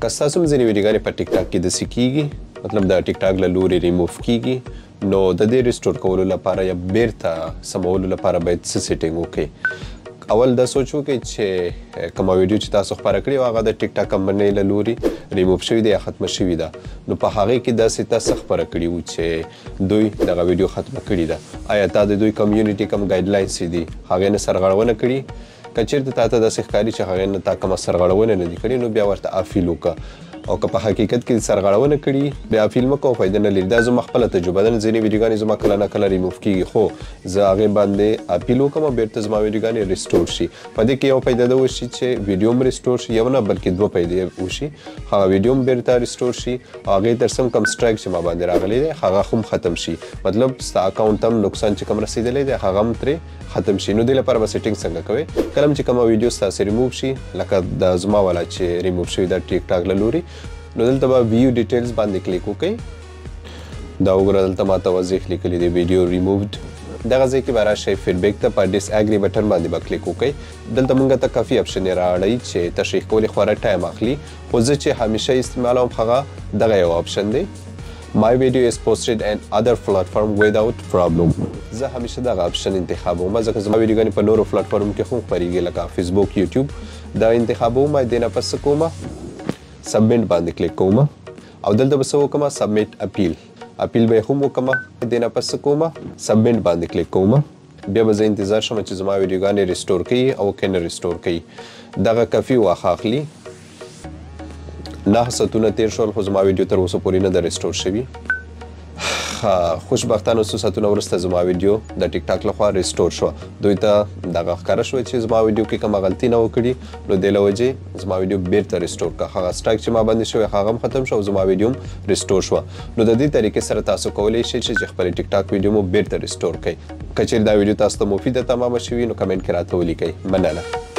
که ستاسو هم ځینې ویډیوګانې په ټیک ټاک کې داسې کیږي، مطلب د ټیک ټاک له لوري ریموف کیږي، نو د دې restore کولو لپاره یا بیرته سمولو لپاره باید څه setting وکړئ؟ اول دا سوچ وکړئ چې کومه ویډیو چې تاسو خپره کړې وه هغه د ټیک ټاک کمپنۍ له لوري ریموف شوې ده یا ختمه شوې ده، نو په هغې کې داسې تا څه خپره کړي وو چې دوی دغه ویډیو ختمه کړې ده؟ آیا تا د دوی community کوم guidelines دي هغې نه سرغړونه کړي؟ که چېرته تا ته داسې ښکاري چې هغې نه تا کومه سرغړونه نه دي کړې، نو بیا ورته appeal وکړه، او که په حقیقت کې سرغړونه کړي بیا appeal مه کوه، فایده نه لري. دا زما خپله تجربه ده، ځینې ویډیوګانې زما کله نه کله ریموف کیږي، خو زه هغې باندې appeal وکړم او بېرته زما ویډیوګانې restore شي. په دې کې یو فایده دا وشي چې ویډیو هم restore شي، یو نه بلکې دوه فایدې وشي، هغه ویډیو هم بېرته restore شي او هغې تر څنګ کوم strike چې ما باندې راغلی دی هغه هم ختم شي، مطلب ستا اکاونټ ته هم نقصان چې کوم رسېدلی دی هغه هم ترې ختم شي. نو دې لپاره به setting څنګه کوئ؟ کله هم چې کومه ویډیو ستاسې ریموف شي، لکه د زما والا چې ریموف شوي د ټیک ټاک له لوري، نو دلته به view details باندې کلیک وکړئ. دا وګوره دلته ما ته واضح لیکلي دی ویډیو ریمووډ. دغه ځای کې به راشئ feedback ته، په disagree button باندې به کلیک وکړئ. دلته مونږ ته کافي option راړئ چې تشریح کول یې خورا time اخلي، خو زه چې همیشه استعمالوم هغه دغه یو option دی، My video is posted in other platform without problem. زه همیشه دغه option انتخابوم، ځکه زما ویډیوګانې په نورو پلټفارم کې هم خپرېږي لکه فیسبوک، یوټیوب. دا انتخابوم، دې نه پس څه کومه submit باندې کلیک کوم او دلته به څه وکړم submit appeal، appeal به یې هم وکړم. دې نه پس څه کوم submit باندې کلیک کوم، بیا به زه انتظار شم چې زما ویډیوګانې restore کوي او که نه restore کوي. دغه کافي وخت اخلي، 9 ساعتونه تیر شول خو زما ویډیو تر اوسه پورې نه ده restore شوي. خوشبختانه څو ساعتونه وروسته زما ویډیو د ټیک ټاک لخوا restore شوه. دوی ته دغه ښکاره شوه چې زما ویډیو کې کومه غلطي نه وکړي، نو دې له وجې زما ویډیو بیرته restore کړه. هغه strike چې ما باندې شوی هغه هم ختم شو او زما ویډیو هم restore شوه. نو د دې طریقې سره تاسو کولی شئ چې خپلې ټیک ټاک ویډیو مو بیرته restore کړئ. که چېرې دا ویډیو تاسو ته مفیده تمامه شوي نو کمنټ کې راته ولیکئ. مننه.